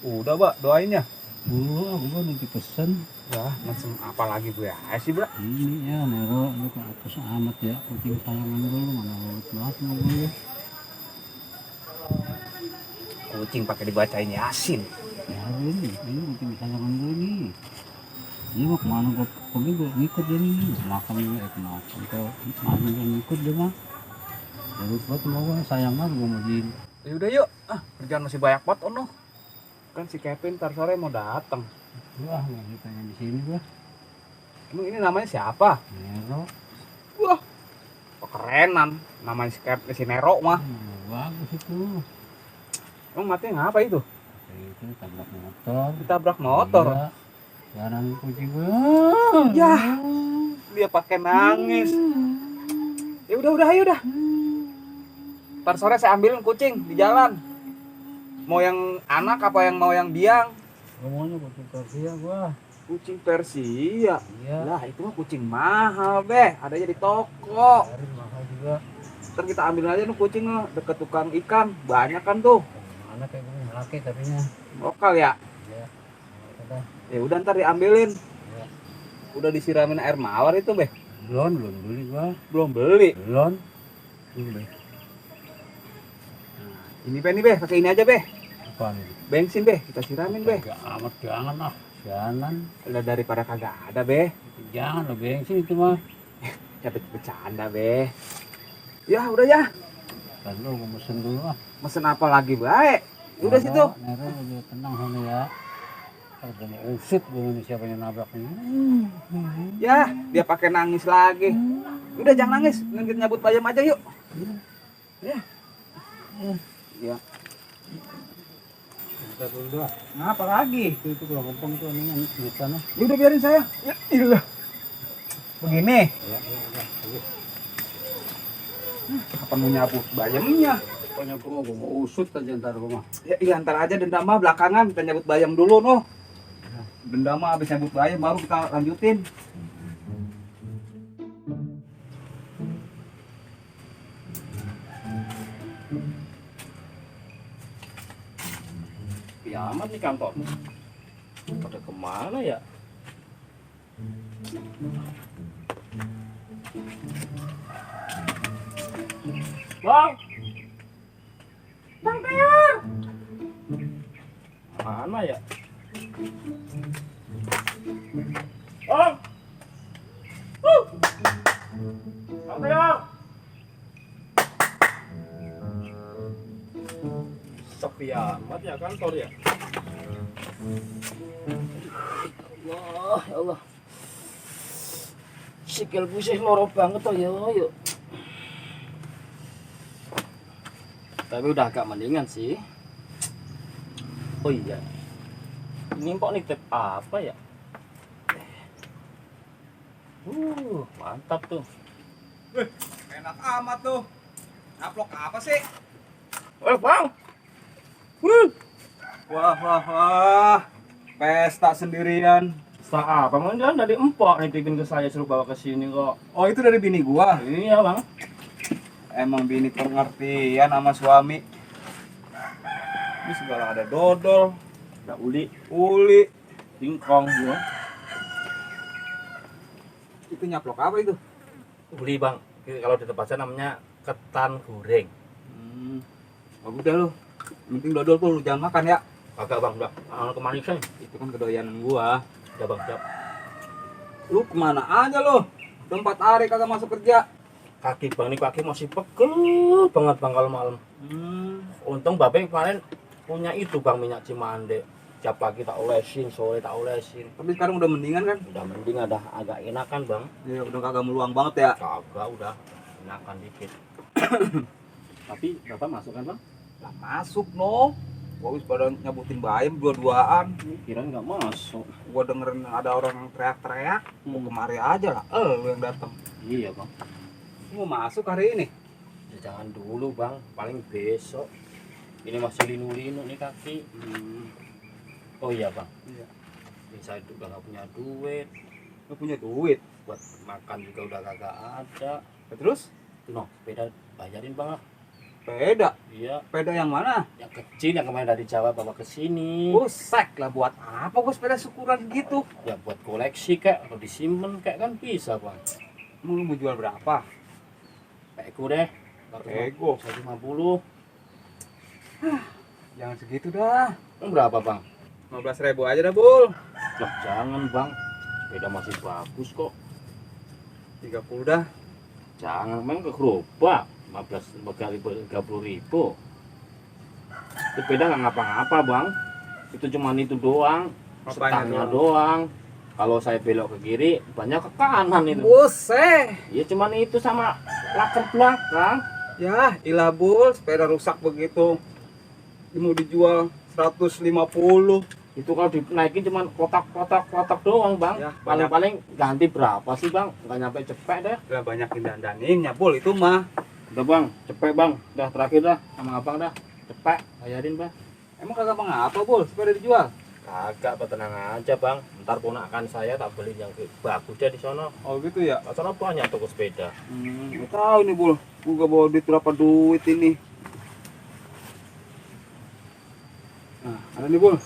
Udah, Mbak, doain ya. Aku kan nanti pesen. Ya, macam apa lagi Bu ya? Sih, Bro. Ini ya, Nero, lu ke atas amat ya. Kucing sayangan gue, lu mana mau banget sama gue. Kucing pakai dibacain Yasin. Ya ini kucing sayangan gue nih. Dia mau kemana gue pergi gue ngikut dia nih. Makan gue, makan ke mana gue ngikut dia mah. Lalu buat mau gue sayang banget gue mau jin. Ya udah yuk. Kerjaan masih banyak banget ono. Kan si Kevin ntar sore mau datang. Wah, lagi pengen di sini gue. Emang ini namanya siapa? Nero. Wah, kerenan. Namanya si Nero mah. Bagus itu. Emang matinya ngapa itu? Itu tabrak motor. Ditabrak motor. Iya. Jarang kucing gue. Ya, dia pakai nangis. Ya udah, ayo dah. Ntar sore saya ambilin kucing di jalan. Mau yang anak apa yang mau yang biang? Ngomongnya kucing Persia gua. Kucing Persia. Iya. Lah itu mah kucing mahal beh. Adanya di toko. Hari mahal juga. Ntar kita ambil aja nih kucing lo deket tukang ikan. Banyak kan tuh. Mana kayak gini laki tapinya. Lokal ya. Iya. Udah. Ya udah ntar diambilin. Ya. Udah disiramin air mawar itu beh. Belum beli gua. Belum beli. Belum. Nah, ini beh nih beh. Pakai ini aja beh. Apaan ini? Bensin beh. Kita siramin beh. Gak amat jangan ah. Jangan. Udah daripada kagak ada beh. Jangan lo bensin itu mah. Ya bercanda beh. Ya udah ya. Kan lo gua mesen dulu ah. Mesen apa lagi baik? Udah situ. Nero udah tenang sana ya. Kalau mau usut gua ini siapa yang nabrak ini. Ya, dia pakai nangis lagi. Udah jangan nangis, kita nyabut bayam aja yuk. Ya. Ya. Kita dulu ah. Ngapa lagi? Itu kalau kempeng tuh ini di sana. Ya udah biarin saya. Ya, iya. Begini. Ya, bagus. Kapan mau nyabut bayamnya? Pokoknya gua mau usut aja ntar gua mah. Ya, iya ntar aja dendam mah belakangan kita nyabut bayam dulu noh. Dendam mah habis nyabut bayam baru kita lanjutin. Kiamat nih kantor. Pada kemana ya? Bang! Bang Tayar! Mana ya? Bang! Bang Tayar! Sepi amat ya kantor ya? Allah, ya Allah. Sikil gue sih loro banget oh ya, yuk. Tapi udah agak mendingan sih. Oh iya. Ini kok nitip apa ya? Mantap tuh. Enak amat tuh. Ngaplok apa sih? Bang. Wah. Pesta sendirian. Apa Bang? Jangan dari empok nitipin ke saya suruh bawa ke sini kok. Oh, itu dari bini gua. Iya, Bang. Emang bini pengertian sama suami. Ini segala ada dodol, Ada uli, singkong. gua. Itu nyaplok apa itu? Uli, Bang. Kalau di tempat saya namanya ketan goreng. Bagus dah lu. Yang penting dodol tuh lu jangan makan ya. Agak Bang, udah kemanisan. Itu kan kedoyanan gua. Udah Bang, siap. Lu kemana aja lu? Udah 4 hari kagak masuk kerja. Kaki Bang, ini kaki masih pegel banget Bang kalau malam. Untung Bapak kemarin punya itu Bang, minyak cimande. Tiap pagi tak olesin, sore tak olesin. Tapi sekarang udah mendingan kan? Udah mending, ada agak enakan Bang. Ya udah kagak meluang banget ya. Kagak, udah enakan dikit. Tapi Bapak masuk kan Bang? Lah masuk no. Gua habis pada nyabutin bayam dua-duaan. Kirain nggak masuk. Gua dengerin ada orang yang teriak-teriak. Mau kemari aja lah. Lu yang datang. Iya Bang. Mau masuk hari ini? Ya, jangan dulu Bang, paling besok. Ini masih linu-linu nih kaki. Oh iya Bang. Iya. Ini saya udah nggak punya duit. Lu punya duit. Buat makan juga udah kagak ada. Terus? Noh, sepeda bayarin Bang. Sepeda? Iya, Sepeda yang mana? yang kecil yang kemarin dari Jawa bawa ke sini. Buset lah, buat apa gua sepeda syukuran gitu? Ya buat koleksi kayak atau disimpan kayak kan bisa bang. Emang lu mau jual berapa? Peko deh. Peko. 150. Jangan segitu dah. Emang berapa bang? 15.000 aja dah, Bul. Lah jangan bang. Sepeda masih bagus kok. 30 dah. Jangan main ke gerobak. 15 kali 30.000. Sepeda nggak ngapa-ngapa bang. Itu cuman itu doang. Apanya Stangnya doang? doang. Kalau saya belok ke kiri, banyak ke kanan itu. Buset. Ya cuman itu sama laker belakang. Ya, ilah Bul, sepeda rusak begitu. Mau dijual 150. Itu kalau dinaikin cuman kotak doang bang. Ya, Paling-paling ganti berapa sih bang? Nggak nyampe cepet deh. Udah banyakin dandaninnya, Bul, itu mah. Udah bang, cepet bang. Udah terakhir dah sama abang dah. Cepet, bayarin bang. Emang kagak mengapa, Bul, sepeda dijual? Kagak, tenang aja bang. Ntar ponakan saya tak beli yang bagus deh di sono. Oh gitu ya? Di sono banyak toko sepeda. Gak tahu nih, Bul. Gua gak bawa duit berapa duit ini. Nah, ada nih, Bul.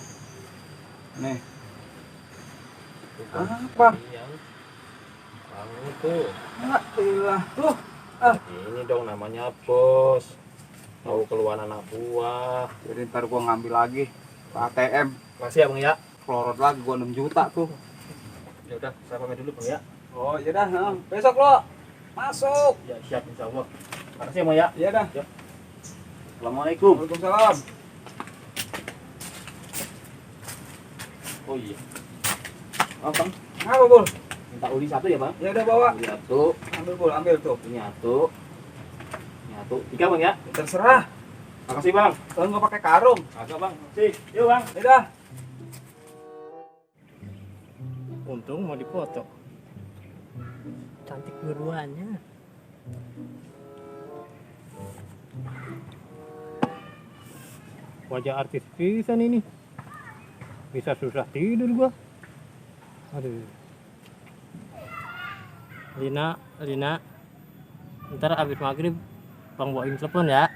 Nih. Apa? Yang tuh. Ilah, tuh. Ini dong namanya bos. Tahu keluar anak buah. Jadi ntar gua ngambil lagi ke ATM. Masih ya bang ya? Kelorot lagi gua 6 juta tuh. Ya udah, saya pamit dulu bang ya. Oh, iya dah. Besok lo masuk. Ya siap insya Allah. Makasih ya bang ya. Iya dah. Assalamualaikum. Waalaikumsalam. Oh iya. Oh bang, Apa, Bul? minta uli satu ya bang. Ya udah bawa. Uli satu. Ambil, Bul, ambil tuh. Ini satu. Ini satu. Tiga bang ya. Terserah. Makasih bang. Kalau nggak pakai karung. Agak bang. Sih. Yuk bang. Ya dah. Untung mau dipoto. Cantik dua-duanya. Wajah artis pisan ini. Bisa susah tidur gua. Aduh. Lina. Ntar abis maghrib Bang bawain telepon ya.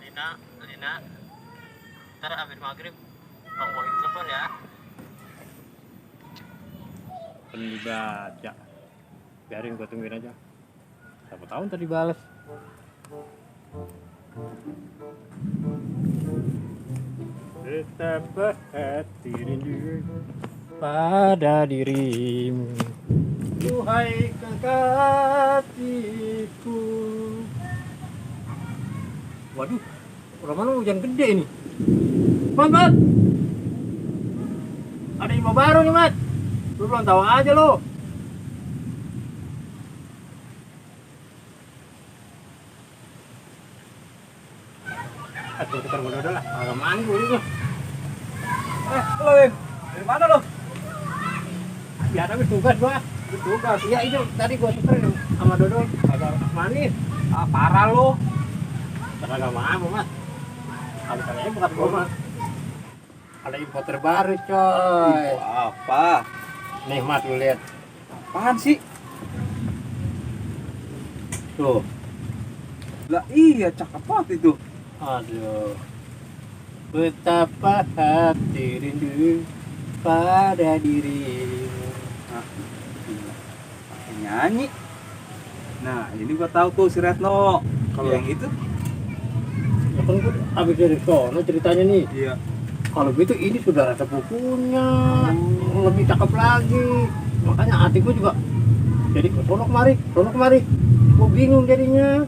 Lina. Ntar abis maghrib Bang bawain telepon ya. Dibaca. Biarin gua tungguin aja. Siapa tahu ntar dibales. Betapa hati rindu pada dirimu, duhai kekasihku. Waduh, orang mana hujan gede ini? Mat, ada info baru nih Mat. Lu belum tahu aja lo. Aduh, kita udah lah. Agak mandi juga. Lo, Im. Dari mana lo? Ya tapi tugas gua. Tugas. Iya itu tadi gua tuker sama Dodo agak manis. Ah, parah lo. Agak apa Mas. Kalau kalian bukan gua Mas. Ada info terbaru coy. Info apa? Nih Mas lu lihat. Apaan sih? Tuh. Lah iya, cakep banget itu. Aduh. Betapa hati rindu pada dirimu. Nah, gila. Pakai nyanyi. Nah, ini gua tahu tuh si Retno. Kalau yang itu? Ya kan gua habis dari sono ceritanya nih. Iya. Kalau gitu ini sudah ada bukunya, lebih cakep lagi. Makanya hatiku juga jadi sono kemari. Gua bingung jadinya.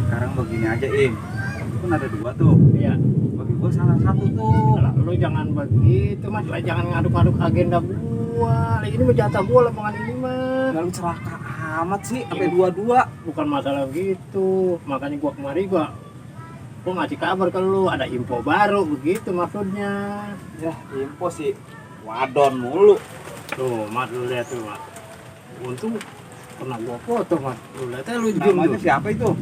Sekarang begini aja, Im. Itu kan ada dua tuh. Iya. Bagi gua salah satu tuh. Lah, lu jangan begitu Mas, lah, jangan ngaduk-ngaduk agenda gua. Lah, ini mah jatah gua lembangan ini mah. Lalu celaka amat sih, sampai dua-dua. Bukan masalah gitu. Makanya gua kemari gua ngasih kabar ke lu ada info baru begitu maksudnya. Ya, info sih. Wadon mulu. Tuh, Mas lu lihat tuh, Mas. Untung pernah gua foto, Mas. Lu lihat aja lu zoom Namanya tuh. siapa itu?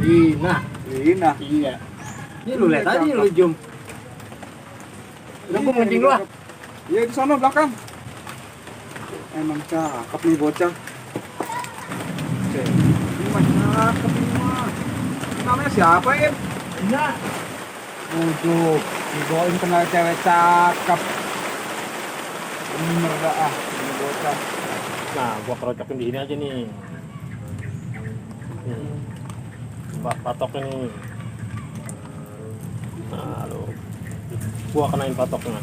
Lina. Lina. Iya. Ini lu lihat aja lu zoom. Udah gua ngencing lu ah. Iya, di sana belakang. Emang cakep nih bocah. Ini mah cakep ini mah. Namanya siapa, Im? Iya. Ujuk, dibawain kenal cewek cakep. Bener dah ini bocah. Nah, gua kerocokin di sini aja nih. Nih. Patoknya nih. Nah, lu. Gua kenain patoknya.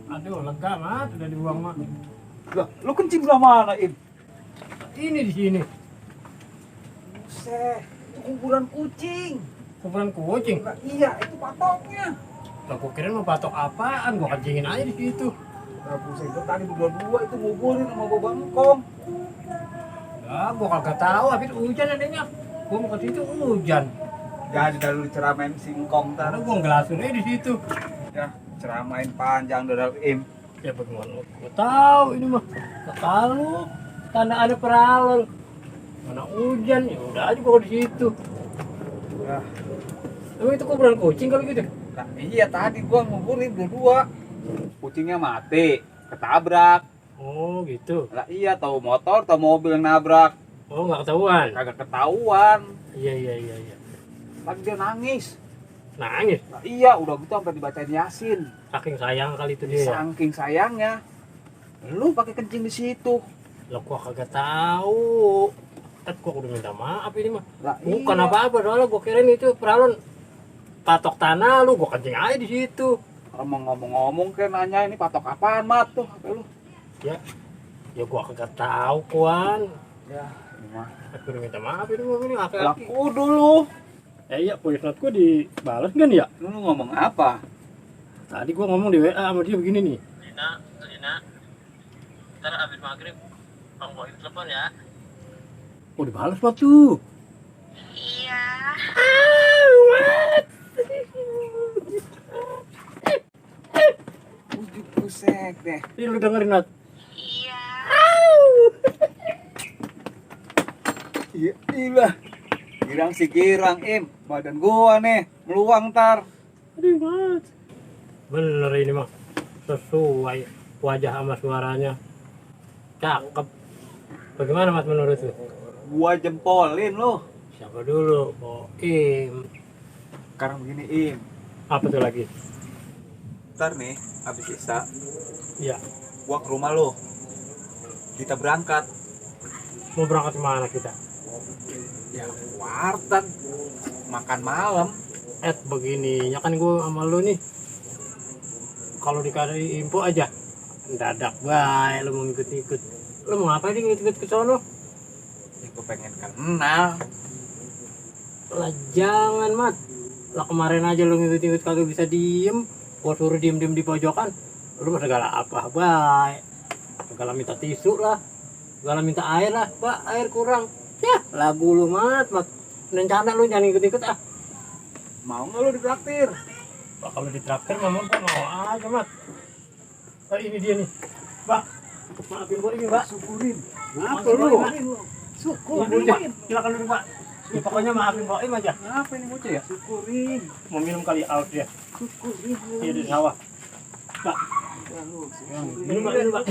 Aduh, lega mat, udah dibuang mat. Lah, lu kencing belah mana, Im? Ini di sini. Buset, itu kuburan kucing. Kuburan kucing. Lah, iya, itu patoknya. Lah gua kira mau patok apaan, gua kencingin aja di situ. Lah, buset, itu tadi berdua-dua itu nguburin sama Boba Ngkong. Lah, gua kagak tahu, habis hujan adanya. Gua mau ke situ hujan. Jadi dah lu ceramain si Ngkong Karena tar. gua ngelasun aja di situ. Ya, ceramain panjang dari Im. Ya bagaimana? Gua tahu ini mah. Kalau tanda ada peralon. Mana hujan, ya udah aja gua di situ. Ya, Emang itu kuburan kucing kali gitu? nah, iya tadi gua nguburin berdua. Kucingnya mati, ketabrak. Oh gitu. Lah iya, tahu motor, tahu mobil yang nabrak. Oh nggak ketahuan. Kagak ketahuan. Iya. Lagi dia nangis. Nangis. Lah iya, udah gitu sampai dibacain Yasin. Saking sayang kali itu dia. Ya? Saking sayangnya. Lu pakai kencing di situ. Lah gua kagak tahu. Gua udah minta maaf ini mah. Lah Bukan iya. apa-apa, soalnya gua kirain itu peralon patok tanah lu, gua kencing aja di situ. Kalau mau ngomong-ngomong kan nanya ini patok apaan, Mat tuh HP lu. Ya gua kagak tahu kuan. Ya, ini mah. Aku udah minta maaf ini mah ini Lah laki-laki. kudu lu. Iya, voice note gua dibalas kan ya? Lu ngomong apa? Tadi gua ngomong di WA sama dia begini nih. Lina, ntar abis maghrib Bang Boy telepon ya. Oh, dibalas mah tuh. Iya. Ujuk pusek deh. Ini lu dengerin Nat. Iya. Iya, ilah. Girang si girang, Im. Badan gua nih, meluang ntar. Aduh, Mat. Bener ini mah. Sesuai wajah sama suaranya. Cakep. Bagaimana Mas menurut lu? Gua jempolin lu. Siapa dulu? Boim. Sekarang begini, Im. Apa tuh lagi? Ntar nih, habis Isya, Ya, gua ke rumah lu. Kita berangkat. mau berangkat kemana kita? Ya, warteg. Makan malam. Begini, ya kan gue sama lu nih. Kalau dikasih info aja, dadak baik lu mau ikut-ikut. Lu mau ngapain nih ikut-ikut ke sono? Ya, gua pengen kenal. Lah jangan Mat. Lah kemarin aja lu ngikut-ikut kagak bisa diem. Gua suruh diem-diem di pojokan. Lu mah segala apa baik. Segala minta tisu lah. Segala minta air lah. Pak, air kurang. Ya, lagu lu Mat. Rencana lu jangan ikut-ikut ah. Mau nggak lu ditraktir? Pak, kalau ditraktir mama gua mau aja Mat. Ini dia nih. Pak, maafin gua ini Pak. Syukurin. Ngapa lu? Syukurin. Silakan dulu Pak. Ya, pokoknya maafin Boim aja. Apa ini bocah ya? Syukurin. Mau minum kali out dia. Syukurin. Iya di sawah. Pak, Ya, lu, minum Pak, minum Pak.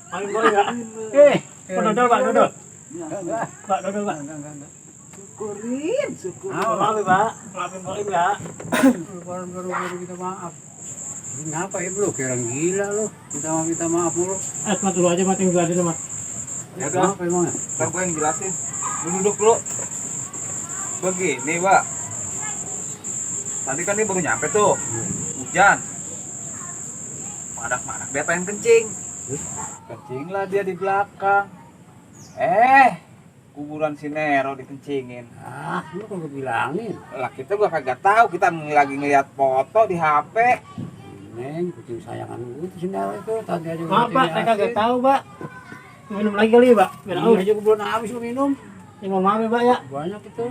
Maafin Boim enggak? Pak dodol Pak, dodol. Pak, dodol Pak. Enggak. Syukurin. Maafin Pak. Maafin Boim ya. Baru kita maaf. Ini ngapa ya bro? Kayak orang gila lo. Minta maaf mulu. Mat dulu aja Mat yang gua ada nih Mat. Ya udah, Apa emangnya? ntar gue yang jelasin. Lu duduk dulu. Begini, Pak. Tadi kan dia baru nyampe tuh. Hujan. Madak-madak dia pengen kencing. Kencing lah dia di belakang. Kuburan si Nero dikencingin. Ah, lu kan gue bilangin. Lah kita gua kagak tahu, kita lagi ngeliat foto di HP. Neng, kucing sayangan gue itu sendal itu. Tadi aja gua Maaf Pak, kucingnya saya kagak asik. tahu Pak. Minum lagi kali ya Pak. Biar Ini aus. aja gue belum habis lu minum. Ya mau maaf ya Pak ya. Banyak itu.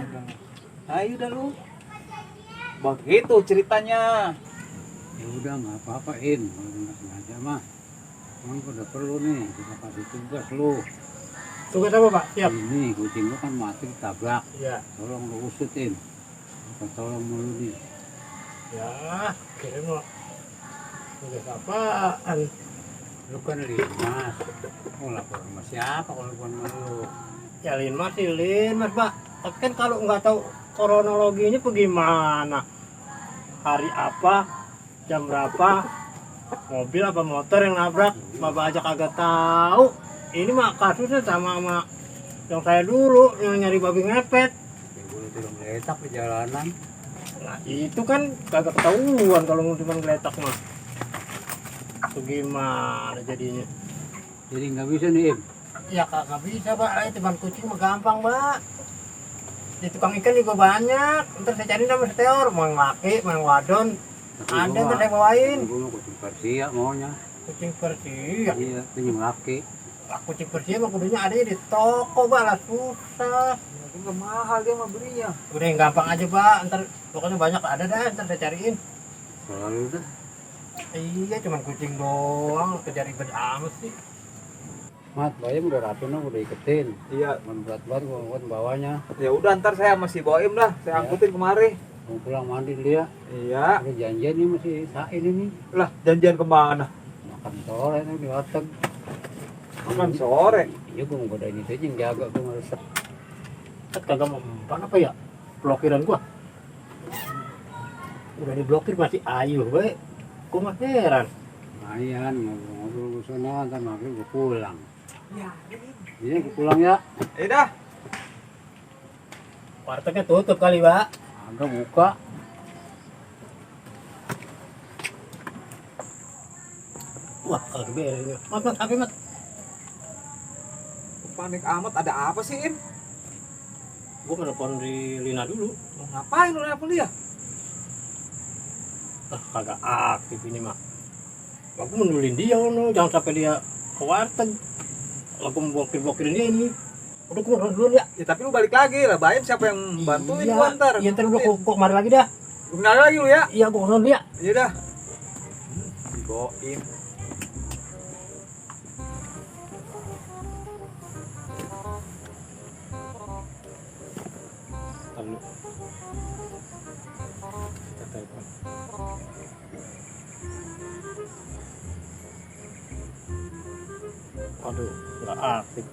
Ayo dah lu. Begitu ceritanya. Ya udah nggak apa-apa In. Kalau nggak sengaja mah. Emang gue udah perlu nih. Kita kasih tugas lu. Tugas apa Pak? Siap. Ini kucing lu kan mati ketabrak. Iya. Tolong lu usutin. Tolong mulu nih. Ya, kira mau Tugas apaan? Lu kan Linmas. Mau lapor sama siapa kalau bukan sama lu? Ya Linmas sih Linmas, Pak. Tapi kan kalau nggak tahu kronologinya bagaimana? Hari apa, jam berapa, mobil apa motor yang nabrak, Bapak aja kagak tahu. Ini mah kasusnya sama yang saya dulu yang nyari babi ngepet. Yang dulu turun letak di jalanan. Nah itu kan kagak ketahuan kalau cuma geletak mah. Bagaimana jadinya? Jadi nggak bisa nih, Im. Ya kagak bisa, Pak. Teman kucing mah gampang, Pak. Di tukang ikan juga banyak. Ntar saya cari sama seteor, mau yang laki, mau yang wadon. Ada ntar saya bawain. Gue mau kucing Persia maunya. Kucing Persia. Iya, pinjam laki. Lah, kucing Persia mah kudunya adanya di toko, Pak. Lah susah. Itu nggak mahal dia mah belinya. Udah yang gampang aja, Pak. Ntar pokoknya banyak ada dah. Ntar saya cariin. Selalu dah. Iya, cuman kucing doang. Kejar ribet amat sih. Mat, bayam udah rapi udah iketin. Iya. Berat-berat gua buat bawahnya. Ya udah ntar saya masih bawain dah. Saya angkutin kemari. Mau pulang mandi dia. Iya. Ada janjian nih masih sain ini. Lah janjian kemana? Makan sore nih di warteg. Makan sore. Iya gua mau godain itu aja yang jaga gua ngeresep. Kan kagak mau mempan apa ya? Blokiran gua. Udah diblokir masih ayu, we. Gua mah heran. Lumayan, ngobrol-ngobrol sana, ntar maghrib gua pulang. Ya. Iya gua pulang ya. Dah. Wartegnya tutup kali, Pak. Agak buka. Wah, kagak beres ini. Mat, HP, Mat. Panik amat, ada apa sih, Im? Gua nelfon di Lina dulu. Mau ngapain lu nelfon dia? Ah, kagak aktif ini mah. Aku menulin dia, no. Jangan sampai dia ke warteg. Aku mau blokirin dia ini. Udah gua nelfon dulu ya. Ya tapi lu balik lagi lah, bayam siapa yang bantuin Iya, gua ntar. Iya, ntar udah kok kemari lagi dah. Lu kenal lagi lu ya? Iya, gua nelfon dia. Iya dah. Si Boim. Lalu. Kita telepon. Aduh, nggak aktif.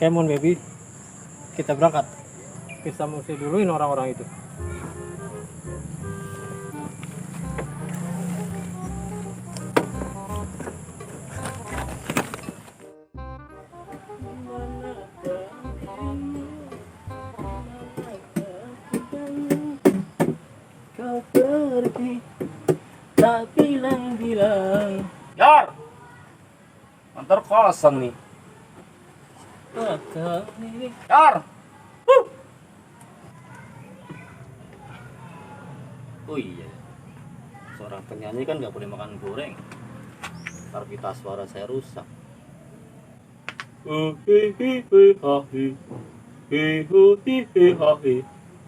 Kemon baby, kita berangkat. Kita mesti duluin orang-orang itu. Kau pergi, tak bilang-bilang. Yar, motor kosong nih. Yar. Oh iya, seorang penyanyi kan nggak boleh makan goreng. Ntar pita suara saya rusak.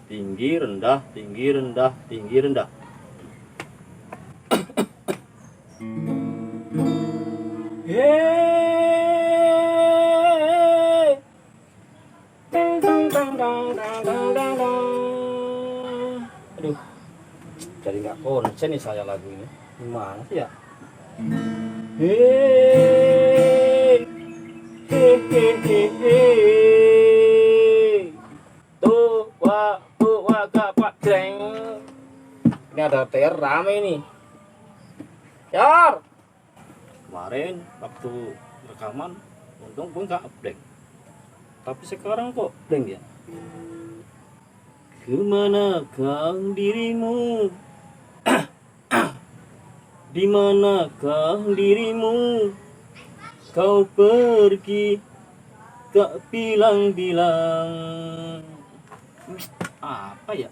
Tinggi rendah, tinggi rendah, tinggi rendah. Aduh, Jadi nggak konsen nih saya lagu ini. Gimana sih ya? Tua kapak greng. Ini ada TR rame nih. Yar, Kemarin waktu rekaman, untung gue nggak update. Tapi sekarang kok blank ya? Kemanakah dirimu? Dimanakah dirimu? Kau pergi, tak bilang-bilang. Apa ya?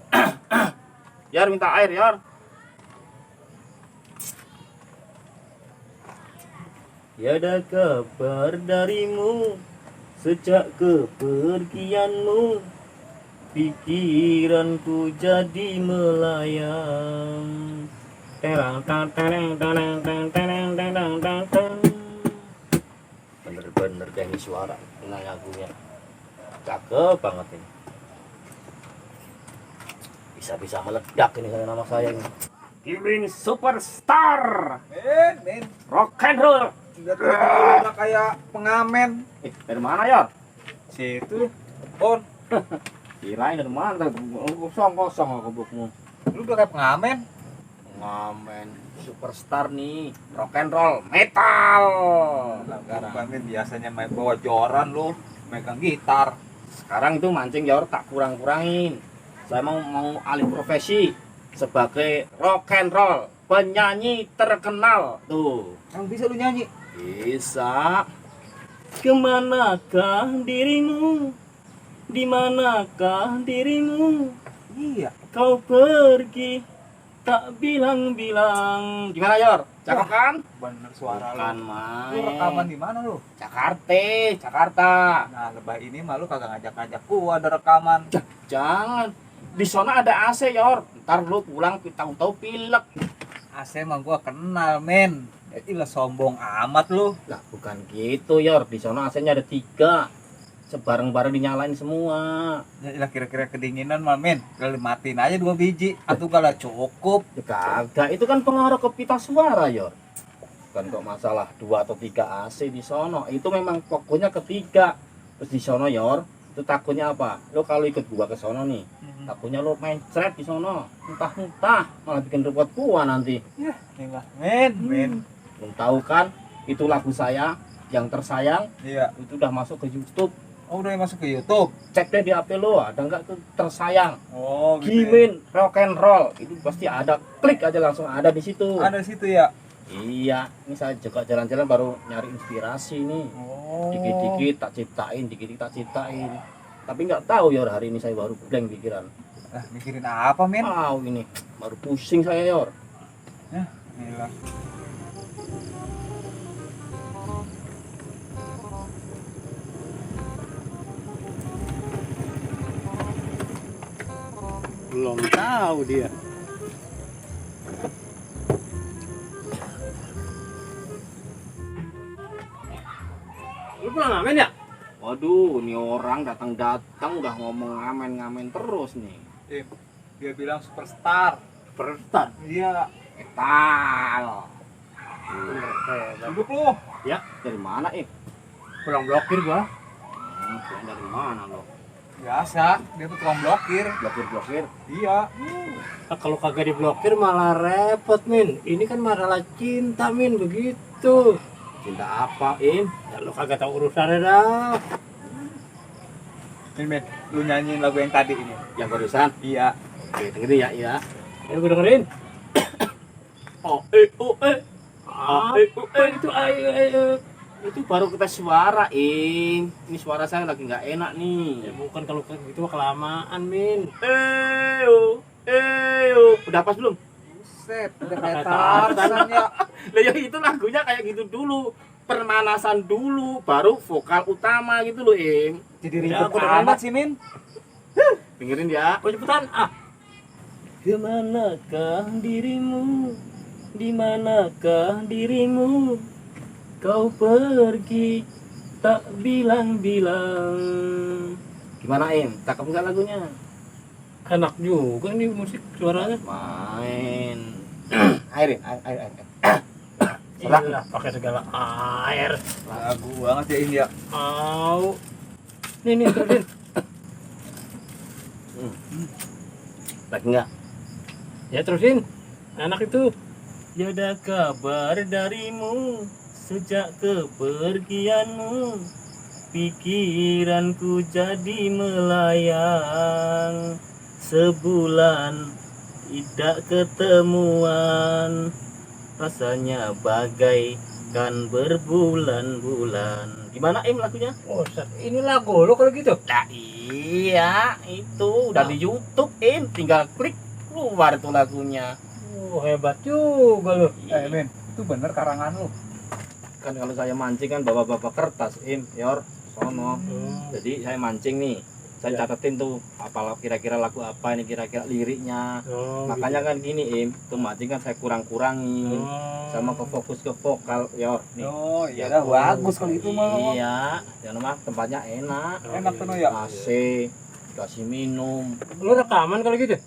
Yar minta air, Yar. Tiada kabar darimu sejak kepergianmu, pikiranku jadi melayang. Bener-bener nyanyi suara, ini lagunya cakep banget ini. Bisa-bisa meledak ini karena nama saya ini. Gimin superstar Men, rock and roll. lihat udah kayak pengamen. Dari mana ya? Situ, On, Kirain dari mana? Kosong kebukmu. lu udah kayak pengamen. Ngamen superstar nih, rock and roll, metal. Pengamen biasanya main bawa joran lu, megang gitar. Sekarang itu mancing ya tak kurang-kurangin. Saya mau alih profesi sebagai rock and roll, penyanyi terkenal. Tuh, Yang bisa lu nyanyi. bisa. Kemanakah dirimu? Dimanakah dirimu? Iya. Kau pergi tak bilang-bilang. Gimana Yor? Cakep kan? Bener suara Bukan lu. main. Lu rekaman di mana lu? Jakarta. Nah, lebah ini mah lu kagak ngajak-ngajak gua ada rekaman. Jangan. Di sana ada AC Yor. Ntar lu pulang tahu-tahu pilek. AC mah gua kenal, men. Ilah sombong amat lu. Lah bukan gitu Yor. Di sana AC-nya ada 3. Sebareng-bareng dinyalain semua. Ilah kira-kira kedinginan mah, men. Kali matiin aja 2 biji. Atau kalau cukup. Ya kagak. Itu kan pengaruh ke pita suara Yor. Bukan kok masalah 2 atau 3 AC di sono. Itu memang pokoknya ketiga. Terus di sono Yor. Itu takutnya apa? Lo kalau ikut gua ke sono nih. Takutnya lo main thread di sono. Entah-entah. Malah bikin repot gua nanti. Ilah, men. Belum tahu kan? Itu lagu saya yang tersayang. Iya. Itu udah masuk ke YouTube. Oh, udah masuk ke YouTube. Cek deh di HP lo, ada nggak tuh tersayang? Oh, gitu. Ya. Gimin rock and roll. Itu pasti ada. Klik aja langsung ada di situ. Ada di situ ya. Iya, ini saya juga jalan-jalan baru nyari inspirasi nih. Oh. Dikit-dikit tak ciptain. Tapi nggak tahu Yor, hari ini saya baru blank pikiran. Mikirin apa, men? Ini baru pusing saya Yor. Gila. Belum tahu dia. Lu pulang ngamen ya? Waduh, ini orang datang-datang udah ngomong ngamen-ngamen terus nih. Dia bilang superstar. Superstar. Iya. Metal. Duduk lu. Ya, dari mana Pulang blokir gua. Dari mana lo? Biasa, dia tuh tukang blokir. Blokir. Iya. Nah, kalau kagak diblokir malah repot, Min. Ini kan masalah cinta, Min, begitu. Cinta apa, Im? Ya lu kagak tahu urusannya dah. Min, lu nyanyiin lagu yang tadi ini. Yang barusan? Iya. Oke, dengerin ya, iya. Ayo gue dengerin. Oh, Itu ayo. Itu baru kita suara, Im. Ini suara saya lagi nggak enak nih. Ya bukan kalau kayak gitu mah kelamaan, Min. Udah pas belum? Buset, udah kayak Tarzan ya. Lah ya itu lagunya kayak gitu dulu. Permanasan dulu, baru vokal utama gitu loh, Im. Jadi Ya, ribet aku dengerin amat sih, Min. Dengerin ya. Oh, cepetan. Kemanakah dirimu? Dimanakah dirimu? Kau pergi tak bilang-bilang. Gimana Im? Cakep nggak lagunya? Enak juga nih musik suaranya. Main. air. Iya, pakai segala air. Lagu banget ya ini ya. Au. Nih terusin. Lagi nggak? Ya terusin. Enak itu. Tiada kabar darimu sejak kepergianmu. Pikiranku jadi melayang. Sebulan tidak ketemuan. Rasanya bagaikan berbulan-bulan. Gimana Im lagunya? Oh, ini lagu lo kalau gitu. Nah iya, itu udah di YouTube Im. Tinggal klik keluar tuh lagunya. Oh, hebat juga lo. Min, itu bener karangan lu. Kan kalau saya mancing kan bawa-bawa kertas Im, Yor, sono. Jadi saya mancing nih, saya catetin tuh apa kira-kira lagu apa ini, kira-kira liriknya. Oh, Makanya kan gini Im, tuh mancing kan saya kurang-kurangin sama ke fokus ke vokal, Yor. Nih. Oh, iya dah bagus kalau itu mah. Iya, yang mah tempatnya enak, Enak tuh ya. AC, kasih minum. Lo rekaman kalau gitu?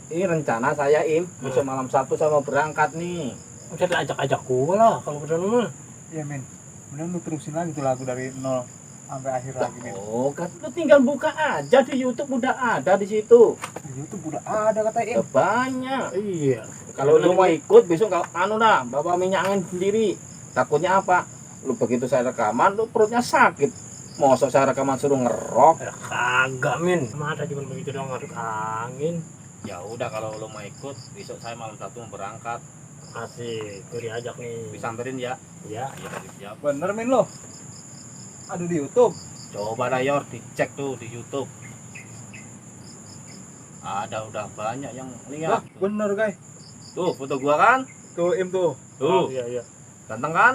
Ini rencana saya besok malam Sabtu saya mau berangkat nih. Bisa diajak-ajak gua lah kalau ke sana mah. Iya men, mending lu terusin lagi tuh lagu dari nol sampai akhir lagi men. Oh kan lu tinggal buka aja di YouTube udah ada di situ. Di YouTube udah ada kata Im. Udah banyak. Iya. Kalau lu mau ikut besok kalau dah bawa minyak angin sendiri. Takutnya apa? Lu begitu saya rekaman lu perutnya sakit. Mosok saya rekaman suruh ngerok. Kagak min, masa cuma begitu doang ngaduk angin. Ya udah kalau lu mau ikut besok saya malam Sabtu mau berangkat. Asik, gue diajak nih. Disamperin ya. Ya. Iya tadi siap. Bener men lo. Ada di YouTube. Coba dah Yor dicek tuh di YouTube. Ada udah banyak yang Wah, lihat. bener guys. Tuh foto gua kan? Tuh Im tuh. Tuh, Iya. ganteng kan?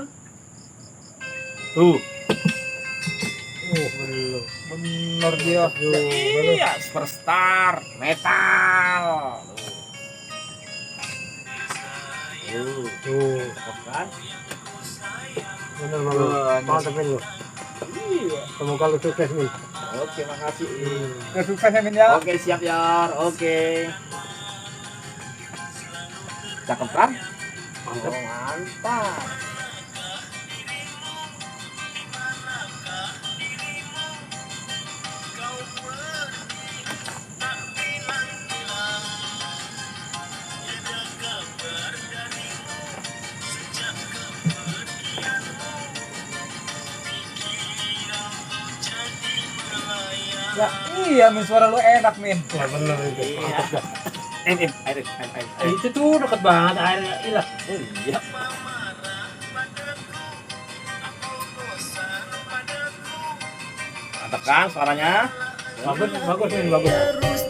Tuh. Belum. Bener dia. Iya, superstar metal. Tuh, Cakep kan? bener banget. Mantap min lu. Iya. Semoga lu sukses min. Oke, makasih. Udah sukses ya men ya. Oke, siap Yor. Oke. Cakep kan? Mantap. Oh, mantap. Ya iya men suara lu enak men. Ya bener itu. Mantap dah. Air. Itu tuh deket banget airnya. Ilah. Oh iya. Mantap kan suaranya? Bagus min, bagus.